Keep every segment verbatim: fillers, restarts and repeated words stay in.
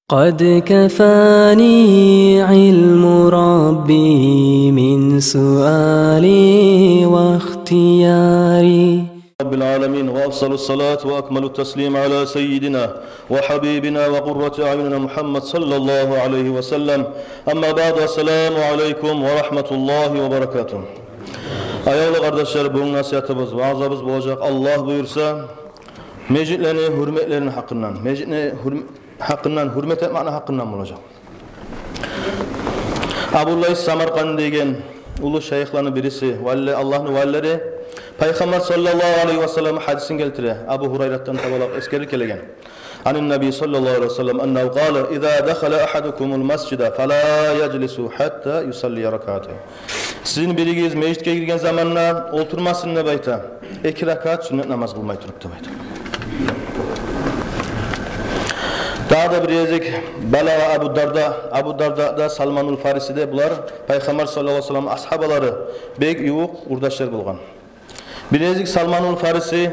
قد كفاني علم ربي من سؤالي واختياري. رب العالمين، وأفضل الصلاة وأكمل التسليم على سيدنا وحبيبنا وقرة أعيننا محمد صلى الله عليه وسلم. أما بعد، السلام عليكم ورحمة الله وبركاته. Аявлу къардашлар, бугюн насигьатыбыз, ваъзабыз болажакъ, Аллагь буюрса, межитлени гьюрметлерини гьакъындан, межитни гьюрм-, гьакъындан, гьюрмет этмекни гьакъындан болажакъ. Абу Лайс Самаркъанди деген уллу шайыхланы бириси, вали, Аллагьны валилери, Пайхаммар саллаллагьу алайгьи васаллам гьадисин гелтире, Абу Гьурайратдан табалакъ эсгерилип гелеген. عن النبي صلى الله عليه وسلم أنه قال: إذا دخل أحدكم المسجد فلا يجلس حتى يصلي ركعتين. Сизин биригиз межитге гирген заманда олтурмасын деп айта, эки ракаат сюннет намаз къылмай туруп деп айта. Дагъы да бир гезик, балагъа Абу Дарда, Абу Дарда да, Салманул Фариси де, булар Пайхаммар саллаллагьу алайгьи васаллам асгьабалары, бек ювукъ къурдашлар болгъан. Бир гезик Салманул Фариси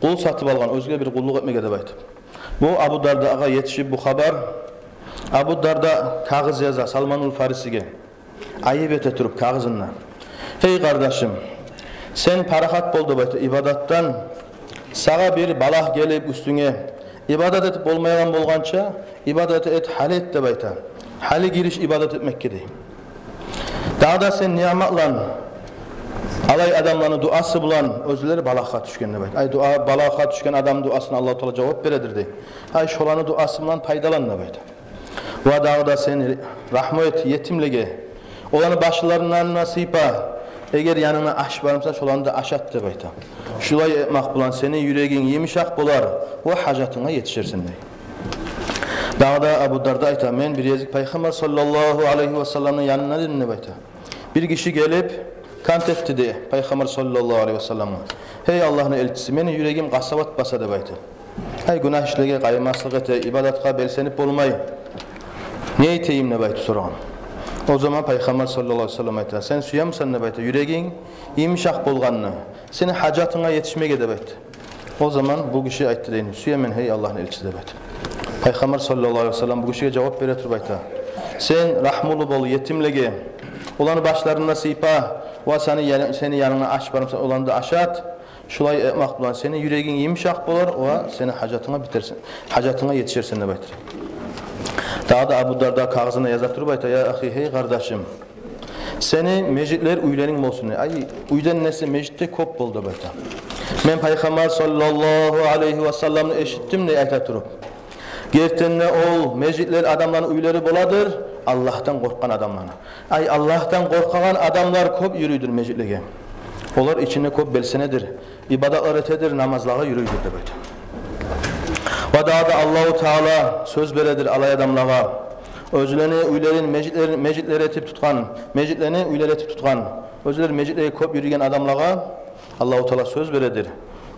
къул сатып алгъан, оьзюне бир къуллукъ этмеге деп айтып. Бу Абу Дардагъа етишип бу хабар, Абу Дарда кагъыз яза Салманул Фарисиге. Айып эте туруп кагъызында: «Гьей къардашым, сен парахат бол, — деп айта, — ибадатдан. Сагъа бир балагь гелип уьстюнге, ибадат этип болмайгъан болгъанча, ибадат эт, гьали эт, — деп айта. — Гьали гириш ибадат этмекге», — дей. «Дагъы да сен ниъматлан, алай адамланы дуасы булан, оьзлери балагьгъа тюшген, — деп айта. — Ай, дуа, балагьгъа тюшген адамны дуасына Аллагьу Таала жавап бередир, — дей. — Ай, шоланы дуасы булан пайдалан, — деп айта. — Ва дагъы да сен рагьму эт етимлеге. Оланы башларындан да сыйпа. Эгер янынга аш бар буса, шоланы да ашат, — деп айта. — Шулай этмек булан сени юрегинг йымышакъ болар, ва гьажатынга етишерсен», — дей. Дагъы да Абу Дарда айта: «Мен бир гезик Пайхаммар саллаллагьу алайгьи васалламны янында эдим, — деп айта. — Бир гиши гелип, кант этди, — дей, — Пайхаммар саллаллагьу алайгьи васалламгъа: „Гьей Аллагьны элчиси, мени юрегим къасават баса, — деп айта. — Ай, гюнагь ишлеге къаймаслыкъ эте, ибадатгъа белсенип болмай. Не этейим?“ — деп айтып сорагъан. О заман Пайхаммар саллаллагьу алайгьи васаллам айта: «Сен сюемисен, — деп айта, — юрегинг йымышакъ болгъанны, сени гьажатынга етишмеге?» — деп айта. О заман бу гиши айтды дейин: «Сюемен, гьей Аллагьны элчиси», — деп айтып. Пайхаммар саллаллагьу алайгьи васаллам бу гишиге жавап бере туруп айта: «Сен рагьмулу бол етимлеге, оланы башларын да сыйпа, ва сени ян-, сени янынга аш бар буса, оланы да ашат. Шулай этмек булан сени юрегинг йымышакъ болар, ва сени гьажатынга битерсен, гьажатынга етишерсен», — деп айтыр. Дагъы да Абу Дарда кагъызына яза туруп айта: «Я ахи, гьей къардашым, сени межитлер уьйлеринг болсун. Ай, уьйден несе межитде кёп бол», — деп айта. «Мен Пайхаммар саллаллагьу алайгьи васалламны эшитдим, — дей, — айта туруп: „Гертиден де, ол межитлер адамланы уьйлери боладыр, Аллагьдан къоркъгъан адамланы. Ай, Аллагьдан къоркъагъан адамлар кёп юрюйдюр межитлеге. Олар ичинде кёп белсенедир, ибадатлар этедир, намазлагъа юрюйдюр“, — деп айта. «Ва дагъы да Аллагьу Таала сёз бередир алай адамлагъа, оьзлени уьйлерин межитлер, межитлер этип тутгъан, межитлени уьйлер этип тутгъан, оьзлер межитлеге кёп юрюйген адамлагъа Аллагьу Таала сёз бередир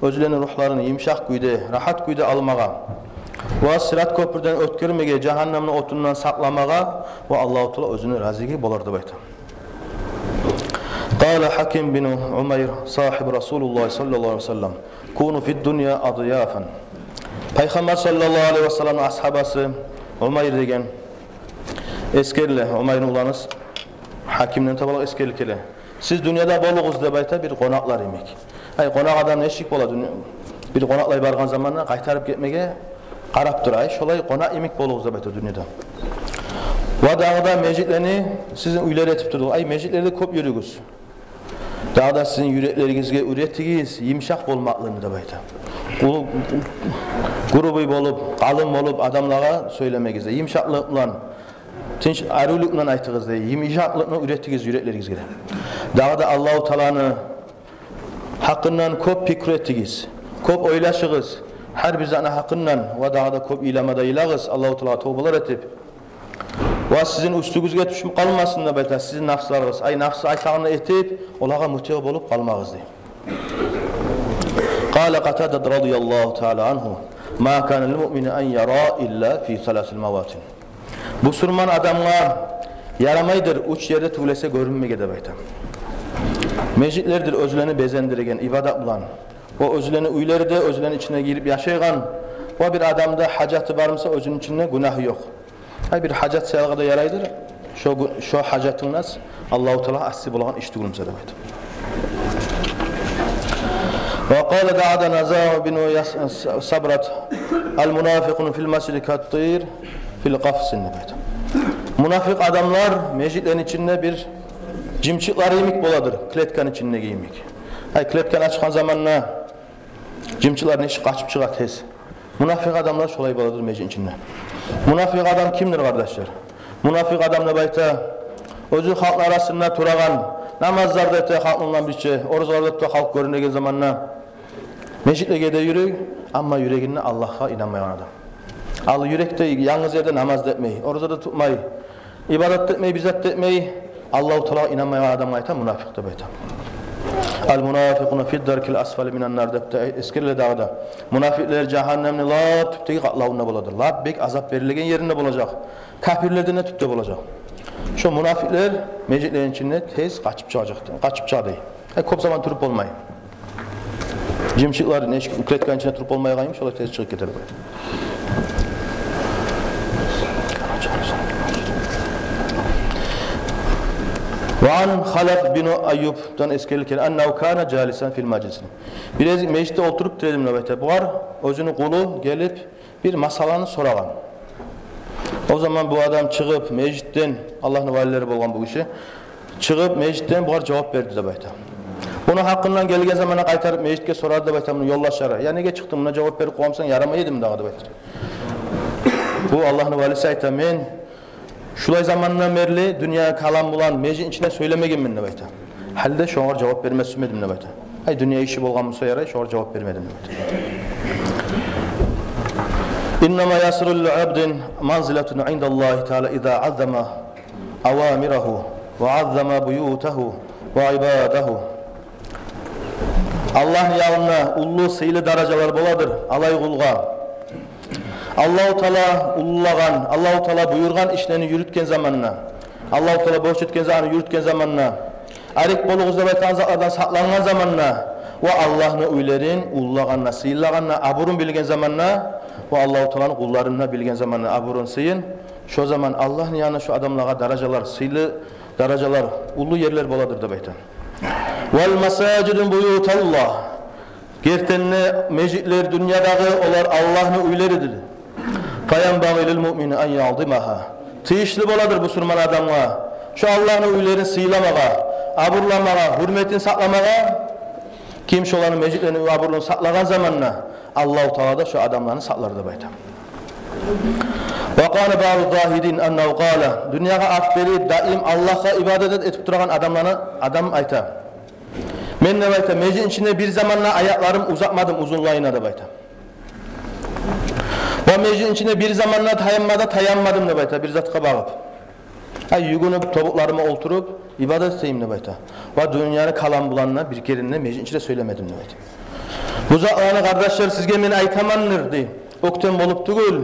оьзлени ругьларын йымышакъ кюйде, рагьат кюйде алмагъа, ва Сират кёпюрден оьтгермеге, жагьаннемни отундан сакъламагъа, ва Аллагьу Таала оьзюню разилиги болар», — деп айта. قال حكيم بن عمير صاحب رسول الله صلى الله عليه وسلم: «كونوا في الدنيا أضيافا». Пайхаммар саллаллагьу алайгьи васалламны асгьабасы Умайр деген эсгериле, Умайрны уланы Гьакимден табалакъ эсгерилип геле. «Сиз дюньяда болугъуз, — деп айта, — бир къонакълар йимик». Ай, къонакъ адам нечик бола? Дюнья-, бир къонакълай баргъан заманда къайтарып гетмеге къарап тура. Ай, шолай къонакъ йимик болугъуз, деп айта, дюньяда. «Ва дагъы да межитлени сизин уьйлер этип турдугъуз. Ай, межитлерде кёп юрюгюз. Дагъы да сизин юреклеригизге уьйретигиз йымышакъ болмакълыгъын», — деп айта. «Къу-, грубый болуп, къалын болуп адамлагъа сёйлемегиз де, йымышакълыкъ булан, тынч, арувлукъ булан айтыгъыз да, йымышакълыкъны уьйретигиз юреклеригизге де. Дагъы да Аллагьу Тааланы гьакъындан кёп пикру этигиз, кёп ойлашыгъыз гьар бир затны гьакъындан, ва дагъы да кёп йылама да йылагъыз, Аллагьу Таалагъа товбалар этип. Ва сизин уьстюгюзге тюшюп къалмасын, — деп айта, — сизин нафсларыгъыз. Ай, нафсы айтагъанны этип, олагъа мутигъ болуп къалмагъыз», — дей. قال قتادة رضي الله تعالى عنه: «ما كان للمؤمن أن يرى إلا في ثلاث مواطن». Бусурман адамгъа ярамайдыр уьч ерде тюгюл эсе гёрюнмеге, деп айта. Межитлердир оьзлени безендирген ибадат булан, ва оьзлени уьйлери де, оьзлени ичине гирип яшайгъан, ва бир адамда гьажаты бар буса, оьзюню ичинде гюнагьы ёкъ. Ай, бир гьажат саялгъа да ярайдыр. Шо гю-, шо гьажатынг нас Аллагьу Таала асси болагъан иш тюгюл буса деп айта. Ва къала Даъда Наза бин Яс-, С-, Сабрат: «Ал-мунафикъуна фил масжиди кат-тайри фил къафс», — деп айта. Мунафикъ адамлар межитлени ичинде бир жымчыкълар йимик боладыр, клетканы ичиндеги йимик. Ай, клетканы ачгъан заманда жымчыкълар нечик къачып чыгъа тез. Мунафикъ адамлар шолай боладыр межитни ичинде. Мунафикъ адам кимдир, къардашлар? Мунафикъ адам деп айта, оьзю халкъны арасында турагъан, намазлар да эте халкъ булан бирче, оразалар да тута халкъ гёрюнеген заманда, межитлеге де юрюй, амма юрегинде Аллагьгъа инанмайгъан адам. Ал юрекде янгыз ерде намаз да этмей, ораза да тутмай, ибадат да этмей, бир зат да этмей, Аллагьу Таалагъа инанмайгъан адамгъа айта мунафикъ деп айта. «Ал-мунафикъуна фид-даркил асфали минан-нар» деп де эсгериле дагъы да. Мунафикълер жагьаннемни лап тюпдеги къатлавунда боладыр. Лап бек азап берилеген еринде болажакъ. Капирлерден де тюпде болажакъ. Шо мунафикълер межитлени ичинде тез къачып чыгъажакъ, къачып чыгъа дей. Э, кёп заман туруп болмай. Жымчыкълар нечик, клетканы ичинде туруп болмайгъан йимик, шолай тез чыгъып гетер. Ва ан Халаф бин Айюбдан эсгерилген: «Аннагьу кана жалисан фил мажлис». Бир гезик межитде олтуруп тура эдим деп айта. Бугъар оьзюню къулу гелип, бир масъаланы сорагъан. О заман бу адам чыгъып межитден, Аллагьны валилери болгъан бу гиши, чыгъып межитден бугъар жавап берди деп айта. Буну гьакъындан гелген заманда къайтарып межитге сорады деп айта муну ёлдашлары: «Я неге чыкъдынг, муна жавап берип къойгъан бусанг, ярамай эдими дагъы?» — деп айта. Бу Аллагьны валиси айта: «Мен шулай замандан берли дюнья калам булан межитни ичинде сёйлемегенмен», — деп айта. «Гьали де шогъар жавап берме сюймедим», — деп айта. «Ай, дюнья иши болгъан буса ярай, шогъар жавап бермедим», — деп айта. «Иннама ясиру лил абди манзилатун индаллагьи таала иза аззама авамирагьу ва аззама буютагьу ва ибадагьу». Аллагьны янында уллу сыйлы даражалар боладыр алай къулгъа. Аллагьу Таала уллулагъан, Аллагьу Таала буюргъан ишлени юрютген заманда, Аллагьу Таала борч этген затны юрютген заманда, арек болугъуз деп айтагъан затлардан сакълангъан заманда, ва Аллагьны уьйлерин уллулагъанда, сыйлагъанда, абурун билген заманда, ва Аллагьу Тааланы къулларын да билген заманда, абурун, сыйын, шо заман Аллагьны янында шо адамлагъа даражалар, сыйлы даражалар, уллу ерлер боладыр деп айта. «Вал масажиду буюталлагь». Гертиден де межитлер дюньядагъы, олар Аллагьны уьйлеридир. «Фаянбагъи лил муъмини ан юаззимагьа». Тийишли боладыр бусурман адамгъа шо Аллагьны уьйлерин сыйламагъа, абурламагъа, гьюрметин сакъламагъа. Ким шоланы, межитлени абурун сакълагъан заманда, Аллагьу Таала да шо адамланы сакълар деп айта. «Ва къала баъду ззагьидин аннагьу къала». Дюньягъа арт берип, даим Аллагьгъа ибадат этип турагъан адамланы адам айта: «Мен, — деп айта, — межитни ичинде бир заманда аякъларым узатмадым узунлайына», — деп айта. «Ва межитни ичинде бир заманда таянма да таянмадым, — деп айта, — бир затгъа багъып. Ай, югюнюп, тобукъларыма олтуруп, ибадат этейим, — деп айта. — Ва дюньяны калам булан да бир керен де межитни ичинде сёйлемедим», — деп айта. Бу затланы, къардашлар, сизге мен айтамандыр, дей. Оьктем болуп тюгюл.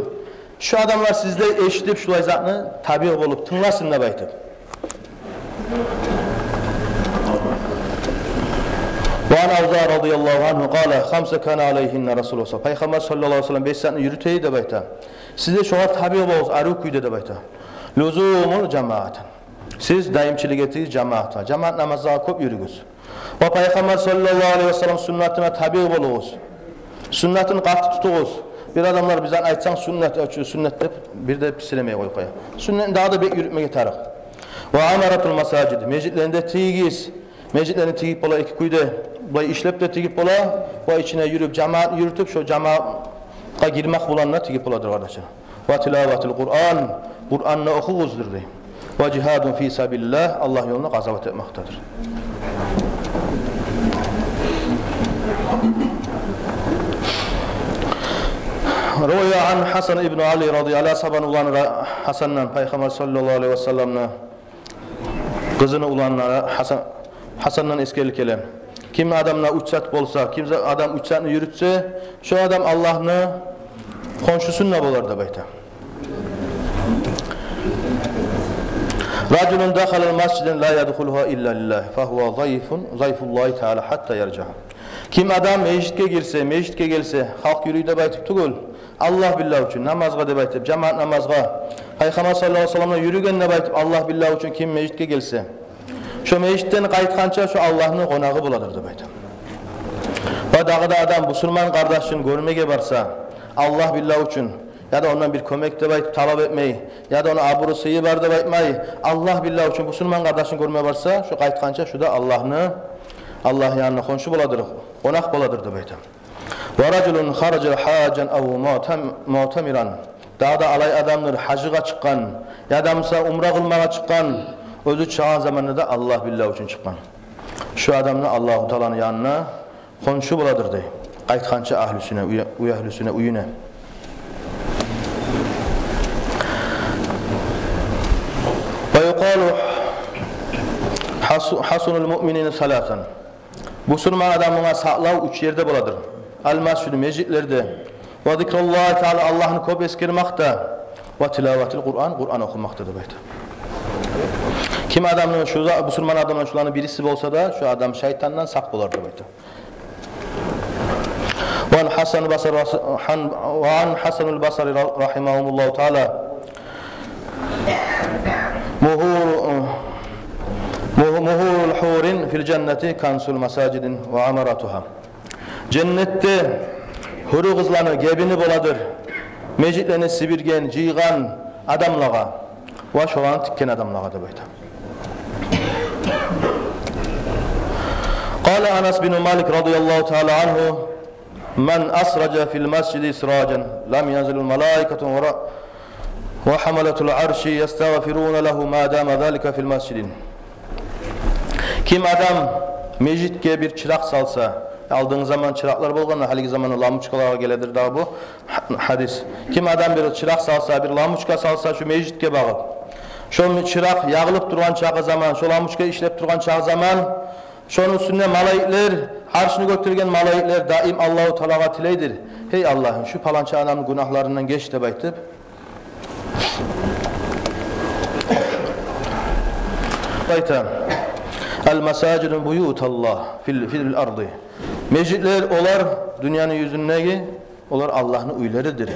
Шо адамлар сизлер эшитип шулай затны, табигъ болуп тынгласын деп айтып. Ва ан Авзаи радияллагьу ангьу къала: «Хамсун кана алайгьинна Расулуллагь». Пайхаммар саллаллагьу алайгьи ва саллам беш затны юрюте эди деп айта. Сиз де шогъар табигъ болугъуз, арив кюйде деп айта. «Лузумул жамаат». Сиз даимчилик этигиз жамаатгъа. Жамаат намазлагъа кёп юрюгюз. Ва Пайхаммар саллаллагьу алайгьи ва саллам суннатына табигъ болугъуз. Суннатын къатты тутугъуз. Бир адамлар бизге айтсанг суннат, э, чу-, суннат деп, бир де писиремей къоюп къоя. Суннатны дагъы да бек юрютмеге тарыкъ. «Ва амаратул масажид». Межитлерин де тигигиз. Межитлерин тигип бола эки кюйде. Булай ишлеп де тигип бола. Ва ичине юрюп, жамаатны юрютюп, шо жамаатгъа гирмек булан да тигип боладыр, къардашлар. «Ва тилаватул Къуран», Къуранны охугъуздур, дей. «Ва жигьадун фи сабилиллагь», Аллагь ёлунда къазават этмекдедир. Рувия ан Хасан ибн Али радияллагьу, Алиасгьабаны уланы Ра-, Хасандан, Пайхаммар саллаллагьу алайгьи ва салламны къызыны уланы Хасан, Хасандан эсгерилип геле. Ким адамда уьч зат болса, ким за-, адам уьч затны юрютсе, шо адам Аллагьны хоншусунда болар деп айта. «Ражулун дахалал масжида ла ядхулугьу илла лиллагь, фагьува зайфун, зайфуллагьи таала хьатта яржиъ». Ким адам межитге гирсе, межитге гелсе, халкъ юрюй деп айтып тюгюл, Аллагь биллагь учун, намазгъа деп айтып, жамаат намазгъа, Пайхаммар саллаллагьу алайгьи ва салламдан юрюген деп айтып, Аллагь биллагь учун ким межитге гелсе, шо межитден къайтгъанча шо Аллагьны къонагъы боладыр деп айта. Ва дагъы да адам бусурман къардашын гёрмеге барса, Аллагь биллагь учун, яда ондан бир кёмек деп айтып талап этмей, яда ону абуру-сыйы бар деп айтмай, Аллагь биллагь учун бусурман къардашын гёрме барса, шо къайтгъанча шо да Аллагьны, Аллагь янына хоншу боладыр, къонакъ боладыр деп айта. Ва ражулун хаража хажан ав муътам-, муътамиран. Дагъы да алай адамдыр, гьажгъа чыкъгъан, яда буса умра къылмагъа чыкъгъан, оьзю чыгъагъан заманда да Аллагь биллагь учун чыкъгъан. Шу адам да Аллагьу Тааланы янына хоншу боладыр дей, къайтгъанча агьлюсюне, уьй-, уьй агьлюсюне, уьюне. Ва юкъалу хасу-, хасунул муъминина саласан. Бусурман адамны сакълаву уьч ерде боладыр. Ал-масжиду, межитлерде. Ва зикруллагьи таала, Аллагьны кёп эсгермакъда. Ва тилаватил Къуръан, Къуръан охумакъда деп айта. Ким адамны шу за-, бусурман адамны шуланы бириси болса да, шу адам шайтандан сакъ болар деп айта. Ва ан Хасан Басри, ва ан Хасанул Басри рахимагьумуллагьу таала. Мугьуру-, мугь-, мугьурул хурин фил жаннати кансул масажидин ва амаратугьа. Женнетде гьюрю къызланы гебини боладыр межитлени сибирген, жыйгъан адамлагъа ва шоланы тикген адамлагъа деп айта. Къала Анас бин Малик радияллагьу таала ангьу: «Ман асража фил масжиди сражан, лам янзилул малаикату ва ра-, ва хьамалатул арши ястагъфируна лагьу ма дама залика фил масжиди». Ким адам межитге бир чыракъ салса, алдынгъы заман чыракълар болгъан, гьалиги заманда лампочкалагъа геледир дагъы бу гьа-, гьадис. Ким адам бир чыракъ салса, бир лампочка салса шу межитге багъып, шо чыракъ ягъылып тургъан чакъы заман, шо лампочка ишлеп тургъан чакъы заман, шону уьстюнде малайиклер, аршны гётерген малайиклер даим Аллагьу Таалагъа тилейдир: «Гьей Аллагьым, шу паланча адамны гюнагьларындан геч», – деп айтып. Айта: «Ал масажиду буютуллагь фил, фил арди». Межитлер, олар дюньяны юзюндеги, олар Аллагьны уьйлеридир.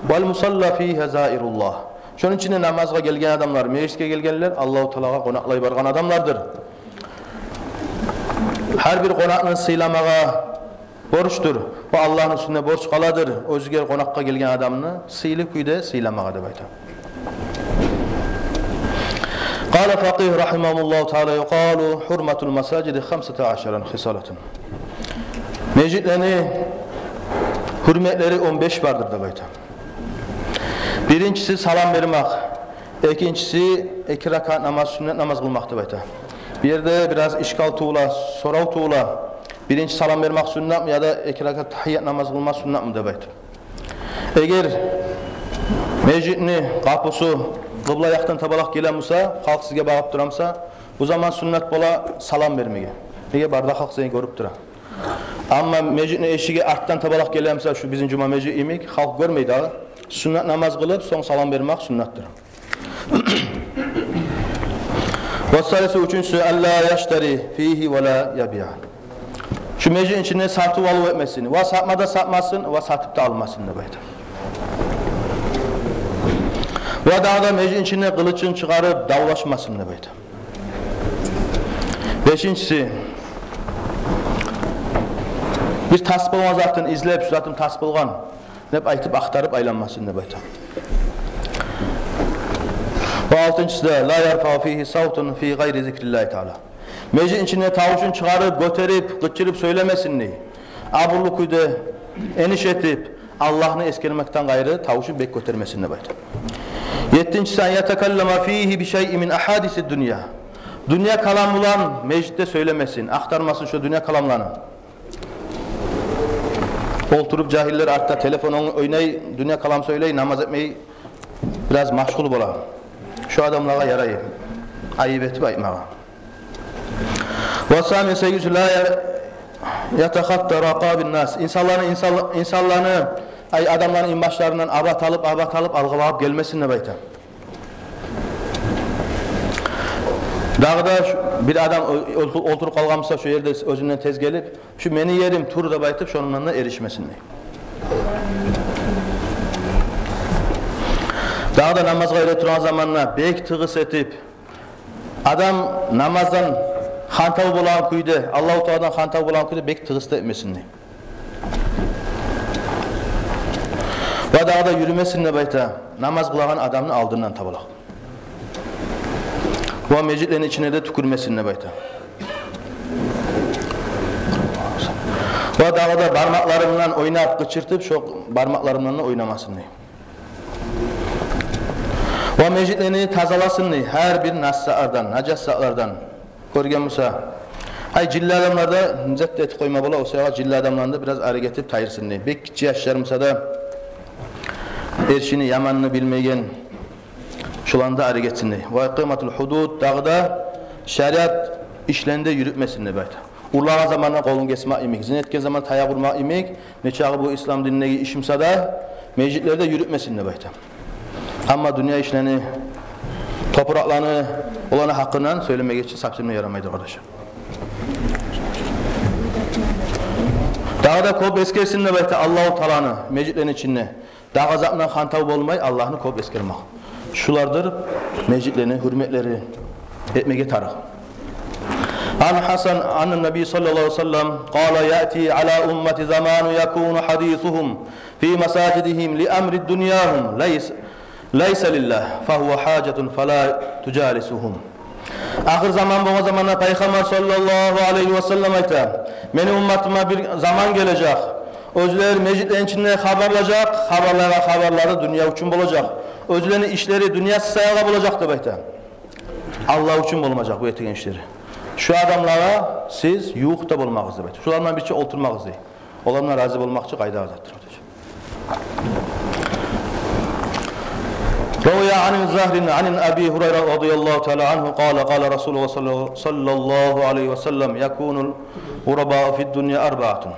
«Вал мусалла фигьа заируллагь». Шону ичинде намазгъа гелген адамлар, межитге гелгенлер Аллагьу Таалагъа къонакълай баргъан адамлардыр. Гьар бир къонакъны сыйламагъа борчдур. Ва Аллагьны уьстюнде борч къаладыр оьзюне, къонакъгъа гелген адамны сыйлы кюйде сыйламагъа деп айта. Къала факъигь рахимагьуллагьу таала: «Юкъалу хьурматул масажиди хамсата ашара хисалатан». Межитлени гьюрметлери он беш бардыр деп айта. Биринчиси салам бермек. Экинчиси эки ракаат намаз, сюннет намаз къылмакъ деп айта. Бу ерде бираз ишкал тувула, сорав тувула. Биринчи салам бермек сюннетми яда эки ракаат тагьият намаз къылмакъ сюннетми деп айта. Эгер межитни къапусу къыбла якъдан табалакъ геле буса, халкъ сизге багъып тура буса, бу заман сюннет бола салам бермеге. Неге, бары да халкъ сени гёрюп тура. Амма межитни эшиги артдан табалакъ геле буса, шу бизин жума межит йимик, халкъ гёрмей дагъы, сюннет намаз къылып, сонг салам бермек сюннетдир. Ва салису, уьчюнчюсю: «Алла яштари фигьи ва ла ябиъ». Шу межитни ичинде сатыв-алыв этмесин. Ва сатма да сатмасын, ва сатып да алмасын деп айта. Ва дагъы да межитни ичинде къылычын чыгъарып давлашмасын деп айта. Бешинчиси: «Бир тас болгъан затын излеп, шу затым тас болгъан», – деп айтып, ахтарып айланмасын деп айта. Ва алтынчысы да: «Ла ярфаъу фигьи савтун фи гъайри зикриллагьи таала». Межитни ичинде тавушун чыгъарып, гётерип, къычырып сёйлемесин дей. Абурлу кюйде, эниш этип, Аллагьны эсгермекден къайры тавушун бек гётермесин деп айта. Еттинчиси: «Ан ятакаллама фигьи би шайъин мин агьадиси дунья». Дюнья калам булан межитде сёйлемесин, ахтармасын шу дюнья каламланы. Олтуруп жагьиллер артда телефон ой-, ойнай, дюнья калам сёйлей, намаз этмей, бираз машгъул бола. Шу адамлагъа ярай айып этип айтмагъа. Ва сани, сегизинчиси: «Ла я-, ятахатта ракъабин нас». Инсанланы, инсанла-, инсанланы, ай, адамланы инбашларындан абат алып, абат алып, алгъа багъып гелмесин деп айта. Дагъы да шу, бир адам о-, олту-, олтуруп къалгъан буса шу ерде, оьзюнден тез гелип, «Шу мени ерим, тур», – деп айтып, шонундан да эришмесин дей. Дагъы да намазгъа эретурагъан заманда бек тыгъыс этип, адам намаздан хантав болагъан кюйде, Аллагьу Тааладан хантав болагъан кюйде бек тыгъыс да этмесин дей. Ва дагъы да юрюмесин деп айта намаз къылагъан адамны алдындан табалакъ. Ва межитлени ичине де тюкюрмесин деп айта. Ва дагъы да бармакъларындан ойнап, къычыртып, шо бармакъларындан да ойнамасын дей. Ва межитлени тазаласын дей гьар бир нас затлардан, нажас затлардан. Гёрген буса, ай, жинли адамлар да зат этип къойма бола, о саягъа жинли адамланы да бираз арек этип тайдырсын дей. Бек гиччи яшлар буса да, эршини, яманны билмеген, шоланы да арек этсин дей. Ва икъаматул гьудуд, дагъы да шариат ишлени де юрютмесин деп айта. Урлагъан заманда къолун гесмек йимик, зина этген заманда таякъ урмакъ йимик, нечакъы бу ислам дининдеги иш буса да, межитлерде юрютмесин деп айта. Амма дюнья ишлени, топуракъланы, оланы гьакъындан сёйлемеге гечсе, совсем де ярамайды, къардашлар. Дагъы да кёп эсгерсин деп айта Аллагьу Тааланы межитлени ичинде. Дагъы затдан хантав болмай, Аллагьны кёп эсгермек. Шулардыр межитлени гьюрметлери, этмеге тарыкъ. Ан Гьасан, анна Наби саллаллагьу алайгьи ва саллам къала: яъти ала уммати заманун якуну гьадисугьум фи масажидигьим ли амри дуньягьум лайс-, лайса лиллагь, фагьува гьажатун фала тужалисугьум. Ахыр заман болгъан заманда Пайхаммар саллаллагьу алайгьи ва саллам айта: мени умматыма бир заман гележек, оьзлер межитлени ичинде хабарлажакъ, хабарлайгъан хабарлары дюнья учун болажакъ, оьзлени ишлери дюнья саялы болажакъ деп айта. Аллагь учун болмажакъ бу этеген ишлери. Шу адамлагъа сиз ювукъ да болмагъыз деп айта. Шулар булан бирче олтурмагъыз дей. Олар булан рази болмакъ чы къайдагъы затдыр. Рувия ан Загьрин ан Аби Гьурайра радияллагьу таала ангьу къала: къала Расулуллагь салла-, саллаллагьу алайгьи ва саллам: якунул гъурабау фид дунья арбаатун.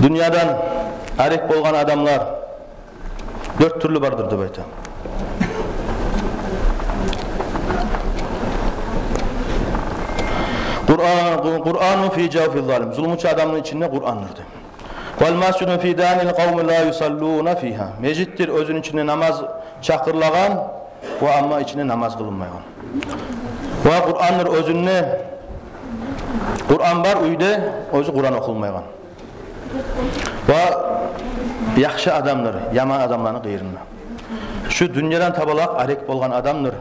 Дюньядан арек болгъан адамлар дёрт тюрлю бардыр деп айта. Къуръан, Къуръанун фи жавфи залим. Зулмучу адамны ичинде Къуръандыр дей. Вал масжиду фи дарил къавми ла юсаллуна фигьа. Межитдир оьзюню ичинде намаз чакъырылагъан, ва амма ичинде намаз къылынмайгъан. Ва Къуръандыр оьзюнде, Къуръан бар уьйде, оьзю Къуръан охулмайгъан. Ва яхшы адамдыр яман адамланы къырыйында. Шу дюньядан табалакъ арек болгъан адамдыр.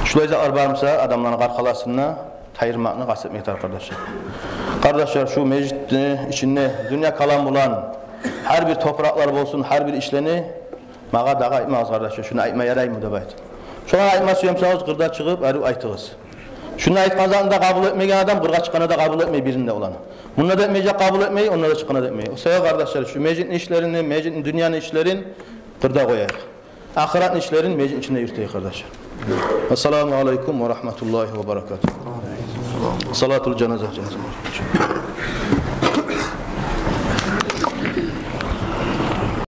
Шулай затлар бар буса, адамланы къаркъарасында тайдырмакъны къаст этмек тарыкъ, къардашлар. Къардашлар, шу межитни ичинде дюнья калам булан, гьар бир топуракълар болсун, гьар бир ишлени магъа дагъы айтмагъыз, къардашлар, шуну айтма яраймы деп айтып. Шолай айтма сюе бусагъыз, къырда чыгъып, арив айтыгъыз. Шунда айтгъан затын да къабул этмеген адам къыргъа чыкъгъанда да къабул этмей бирин де оланы. Мунда да этмежек, къабул этмей, онда да чыкъгъанда да этмей. О саялы, къардашлар, шу межитни ишлерин, межитни, дюньяны ишлерин къырда къояйыкъ. Ахыратны ишлерин межитни ичинде юрютейик, къардашлар. Ассаламу алайкум ва рагьматуллагьи ва баракатугь. Салатул жаназа, жаназа.